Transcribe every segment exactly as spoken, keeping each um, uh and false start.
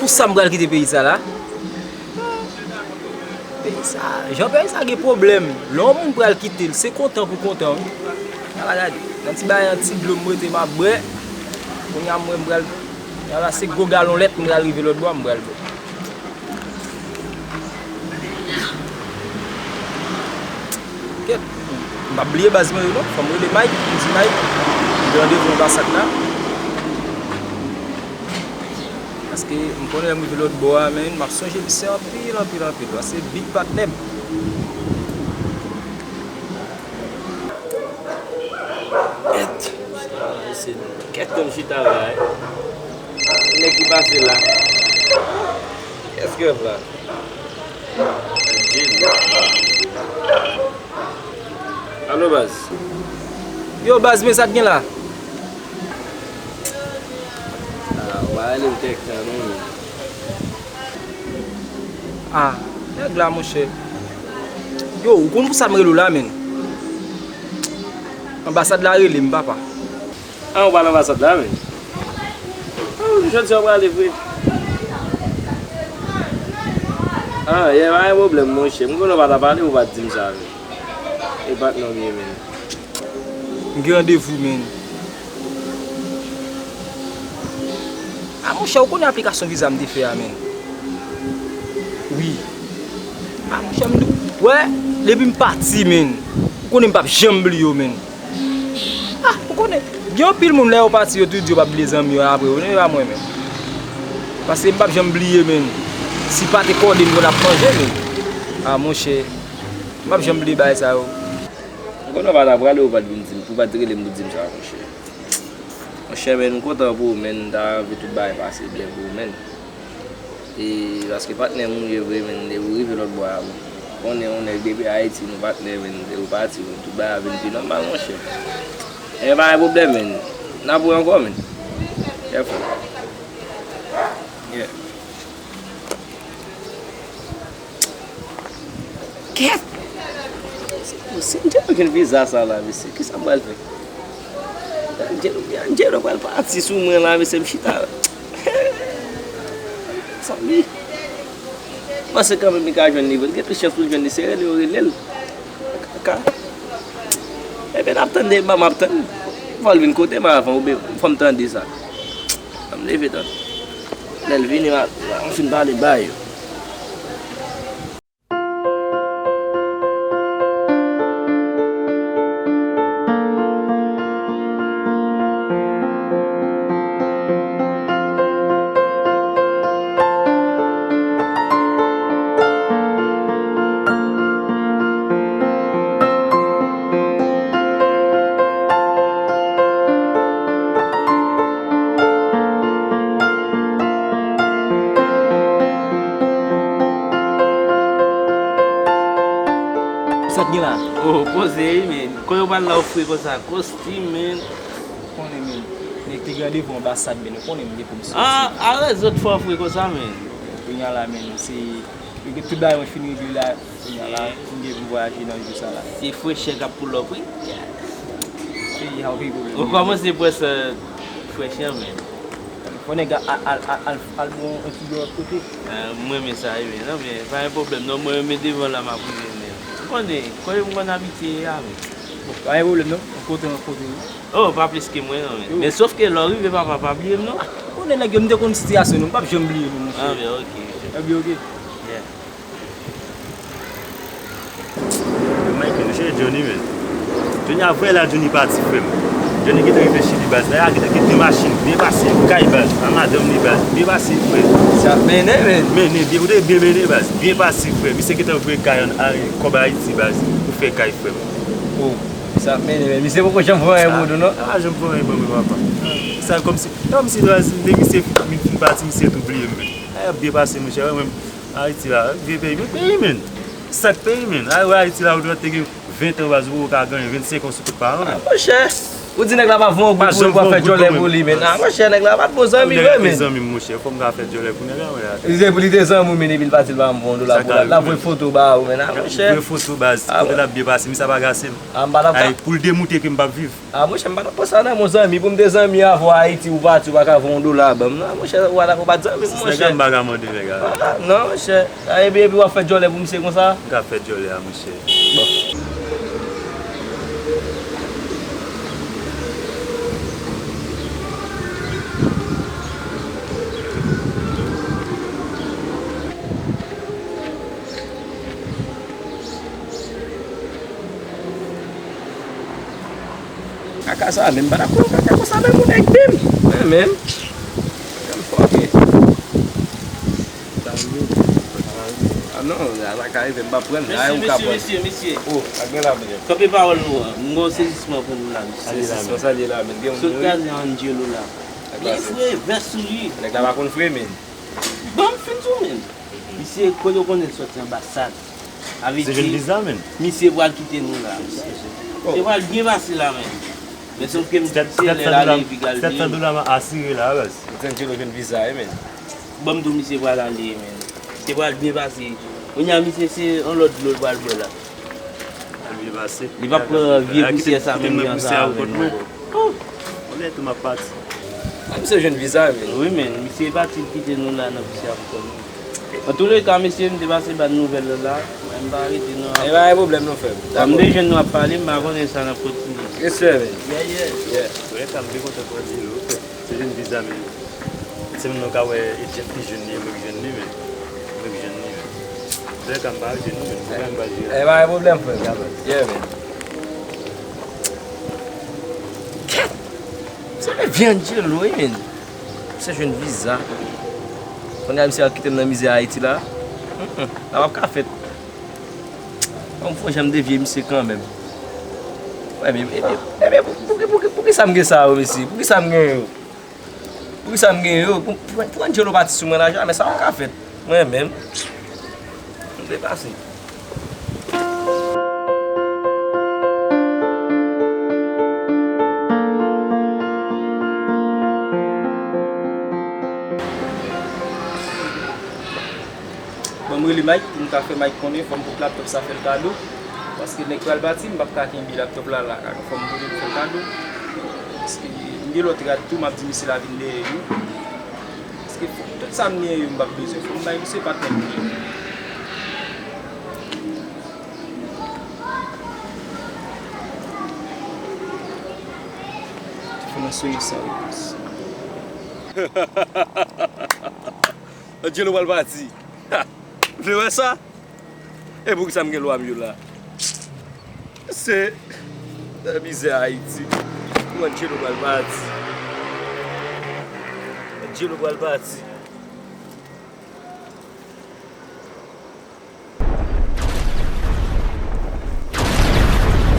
Sa m pral kite peyi sa la. Peyi sa, jan peyi sa gen pwoblèm. Lè yon moun pral kite l, se kontan pou kontan, wi. Ala gade, nan ti bagay an, ti dlo m rete m ap bwè. Kounye a m wè m pral, ala se gwo galon lèt m pral rive lòt bò a m pral bwè. Kèt, m p ap bliye baz mwen yo non. Fò m rele Mike, m di Mike, m gen randevou anbasad la. Paske m konnen lè m rive lòt bò a, men, m ap sonje misye anpil, anpil, anpil. Paske big patnè m. Kèt. Se kèt kòm chita la, eh. Nèg ki pase la. Kiyès ki ap la? Jid. Alo, baz. Yo, baz, men sa k gen la? Ah, ou pa rele m kèk tan, non, men. Ah, nèg la, monchè. Yo, ou konn pou sa m rele w la, men. Anbasad la rele m, papa. Ah, ou pa nan anbasad la, men. Ah, jodi a w prale vre. Ah, yè pa gen pwoblèm, monchè. M konnen w pa ta pale, ou pa t di m sa, men. E patnè w m ye, men. M gen randevou, men. Ah, monchè, ou konnen aplikasyon viza m te fè a, men. Wi. Ah, monchè, m di w, wè, depi m pati, men. Ou konnen m p ap janm bliye w, men. Ah, ou konnen, gen anpil moun lè yo pati, yo tou di yo p ap bliye zanmi yo apre yo, men e pa mwen, men. Paske m p ap janm bliye, men. Si pa te kòde m konn ap manje, men. Ah, monchè, m p ap janm bliye bagay sa yo. M konnen w pa ta prale, ou pa t vin di m, ou pa t rele m pou di m sa, monchè. Monchè, men, m kontan pou ou, men, m ta anvi tout bagay pase byen pou ou, men. E, paske patnè m ou ye vre, men, depi ou rive lòt bò a, bon. Konnen yon nèg depi Ayiti, nou patnè, men, depi ou pati, bon, tout bagay ap vin pi nòmal, monchè. E pa gen pwoblèm, men. N ap wè ankò, men. Kèfou. Yeah. Kèt! Se, se, m te jwenn viza sa la, mesye. Kisa m pral fè? Angelo, Angelo pral pati sou mwen la, mesye, m chita la. Zanmi. M panse kanmenm li ka jwenn li vre. Li gen plis chans pou l jwenn li, se rele yo rele l. Kaka. Ebyen, n ap tann, de ban m ap tann. Fò l vin kote m avan, oubyen fò m tande sa. Ban m leve tann. Lè l vini, m a, m a fin pale ba yo. Sa k gen la? Oh, poze wi, men. Kote w pral la ou fre konsa? Kostim, men. Konnen, men. Nèg te gen randevou anbasad, men. Ou konnen m gen pou m soti. Ah, arèt zòt fò fre konsa, men. Kounye a la, men, se, yo gen tout bagay mwen fin regle la. Kounye a la, m gen pou m vwayaje nan jou sa la. Se frechè k ap pull up, wi. Peyi a, ou gen pwoblèm. Ou kòmanse pran sa frechè, men. Fò nèg al, al, al, al, al bon yon ti dlo lòt kote. Ah, m renmen sa, wi, men. Non, men pa gen pwoblèm, non, mwen, men devan la, m ap rive, men. Ou konnen, kote m konn abitye a, men. Bon, pa gen pwoblèm, non. Yon kote, yon kote, wi. Oh, pa plis ke mwen, non, men. Yo. Men sòf ke lè w rive, papa, pa bliye m, non. Ah, ou konnen nèg yo, m te konn sitiyasyon nou, m p ap janm bliye nou, monchè. Ah, men, ok. Ebyen, ok. Yeah. Michael, ou cheri Johnny, men. Johnny a voye la, Johnny pati, frè m. Johnny gentan rive Chili, baz. Dayè, gentan gen de machin, byen pase, kay, baz. A madanm li, baz. Byen pase, frè. Sa ap mennen, men. Mennen, byen, ou te byen mennen, baz. Byen pase, frè. Misye gentan voye kay an, a, kòb Ayiti, baz. Pou fè kay, frè m. Oh, sa ap mennen, men. Misye poko janm voye anyen pou nou, non? A, janm voye anyen ban mwen, papa. Sa kòmsi, kòmsi, baz, depi misye fin, fin pati, misye tou bliye m, men. Ay, ap byen pase, monchè, wè, mwen. Ayiti la, vye peyi, men peyi, men. Sa k peyi, men. Ay, wè Ayiti la, ou te gen ven tan, baz, ou ka genyen vennsenk an sou tout paran, men. Ah, monchè. Ou di nèg la pa voye yon goud pou li, pou ap fè djòlè pou li, men. Ah, monchè, nèg la pa t bon zanmi vre, men. Nèg la te zanmi m, monchè. Fò m ka fè djòlè pou nèg la, monchè. Se pou li te zanmi w, men, epi l pati, l pa janm voye yon dola pou la. L ap voye foto ba ou, men. Ah, monchè. Voye foto, baz. Kote l ap byen pase, misye ap agase m. Ah, m pa t ap ka. Ay, pou l demoute ke m p ap viv. Ah, monchè, m pa t ap pran sa nan men yon zanmi. Pou m te zanmi avè w Ayiti, ou pati, ou pa ka voye yon dola ban m. Non, monchè, ou pa t zanmi m, monchè. Nèg la m pa ka mande nèg la. Ah, non, monchè. Ah, epi, epi w ap fè djòlè pou misye konsa? M ka fè djòlè a, monchè. Bon. Kaka sa menm, m pa t ap pran kaka konsa menm, moun nèg di m. Mwen menm. Mwen fòke. Ah non, la ka rive, m pa pran, la ou ka pran. Mesye, mesye, mesye. Oh, ak gen la, mesye. Kanpe pawòl nou an. M gen yon sezisman pou nou la, mesye. Sezisman sa li ye la, men gen moun. Sot kraze Angelo la. Li fre vès sou li. Nèg la pa konn fre, men. Ban m fin sou, men. Misye, kote w konnen l soti anbasad. Sa vle di, misye pral kite nou la, misye. Misye pral byen pase la, men. Men sòf ke m di se lè l ale epi l al byen. Sèt san dola m asire la, baz. Angelo jwenn viza, wi, men. Ban m di w, misye pral ale, men. Misye pral byen pase. Kounye a, misye, se yon lòt dlo l pral bwè la. Al byen pase. Li p ap pran vye pousyè sa menm jan sa avè nou ankò. Oh! Mwen tou m ap pati. Ah, misye jwenn viza, men. Wi, men, misye pati, l kite nou la nan pousyè ankò, men. Antouleka, mesye, m te pase ba n nouvèl la la. Mwen, m pa rete, non. E pa gen pwoblèm, non, frè m. Kòm m te jwenn nou ap pale, m pa konnen sa n ap kontinye. Respè, men. Yeah, yeah. Yeah. Antouleka, m byen kontan pou Angelo, frè. Se jwenn viza, men. Se menm nan w ka wè e Jeff ki jwenn li, e mwen ki jwenn li, men. Mwen ki jwenn li, men. Antouleka, m pa rete, non, men. Mwen pa rete. E pa gen pwoblèm, frè m. Yeah, man. Kèt! Se men vye Angelo, wi, men. Misye jwenn viza. Kounye a misye al kite m nan mizè Ayiti la. Mm, mm. Sa p ap ka fèt. Fò m fè yon jan m devye misye kanmenm. Wè, men, men, men, men, pou, pou, pou, pou, poukisa m gen sa yo, mesye? Poukisa m gen yo? Poukisa m gen yo? Pou, pou, pou Angelo pati sou mwen la, jamè sa p ap ka fèt. Mwen menm. M depase. Bon, m rele Mike pou m ka fè Mike konnen, fò m pot laptòp sa fè l kado. Paske nèg pral pati, m p ap ka kenbe laptòp la la. Fò m pote l fè l kado. Paske m gen lòt rad tou, m ap di misye la vin dèyè yo. Paske fò, tout sa m gen yo, m p ap bezwen. Fò m bay misye patnè m li. Telefòn nan sonnen san repons. Angelo pral pati. Ha! Ou vle wè sa? E poukisa m gen lwa m yo la? Se nan mizè Ayiti. Pou Angelo pral pati. Angelo pral pati.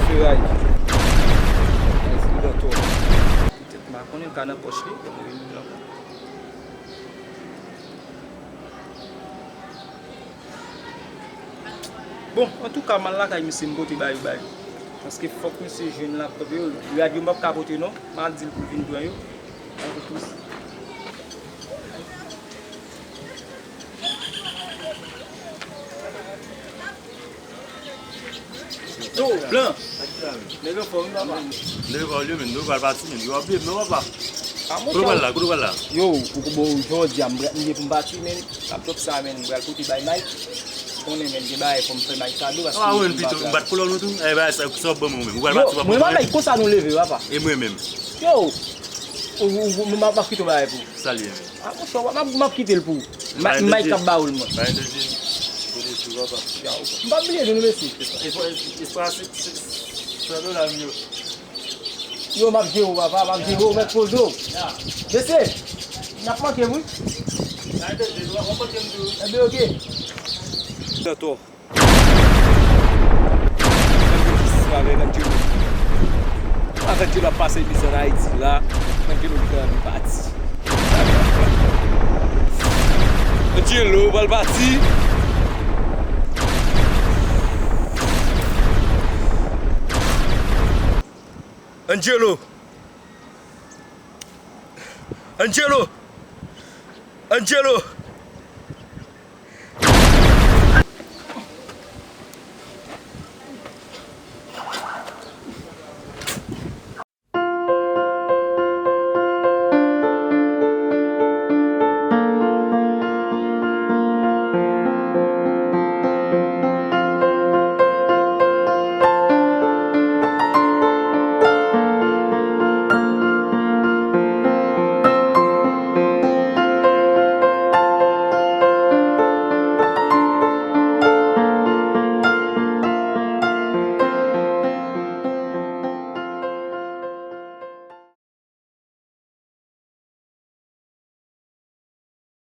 Feray. Ay, li nan tò. Poutèt m pa konnen, l ka nan pòch li. Bon, antouka, m al lakay misye, m pote ba yo, ba yo. Paske fòk misye jwenn laptòp yo. Rad yo, m p ap ka pote non. M al di l pou l vin pran yo. Yo, blan. Nèg anfòm, wi, papa. Nèg anfòm, men, nou pral pati, men, yo ap bliye m non, papa. Kote w pral la? Kote w pral la? Yo, ou bon, jodi a, m gen pou m pati, men, laptòp sa, men, m pral pote bay Mike. Konnen, men, gen bagay, fò m fè Mike kado, paske m pa pito, m bat kolòn ou tou. E, bagay sa, sa w ban mwen, men. Ou pral pati, w ap ban mwen. Mwen, Mike, konsa nou leve, papa. E mwen menm? Yo, ou, ou, ou, m ap kite w bagay pou. Salye, men. Ah, monchè, w ap, m ap, m ap kite l pou ou. Mike k ap ba ou l, mwen. Pa entèdi. Kote sou papa. M p ap bliye nou, mesye. Espa, espa, espa, se, se, se, se, se, yo, m ap jere w, papa, m ap jere w, mèt poze w. Mesye, n ap manke m, wi. Pa entèdi, w ap manke m tou. Ebyen, oke. Tantò. Fè m gen jistis avèk Angelo. Avèk Angelo ap pase mizè an Ayiti la, Angelo gentan anvi pati. Angelo pral pati. Angelo, Angelo! Angelo!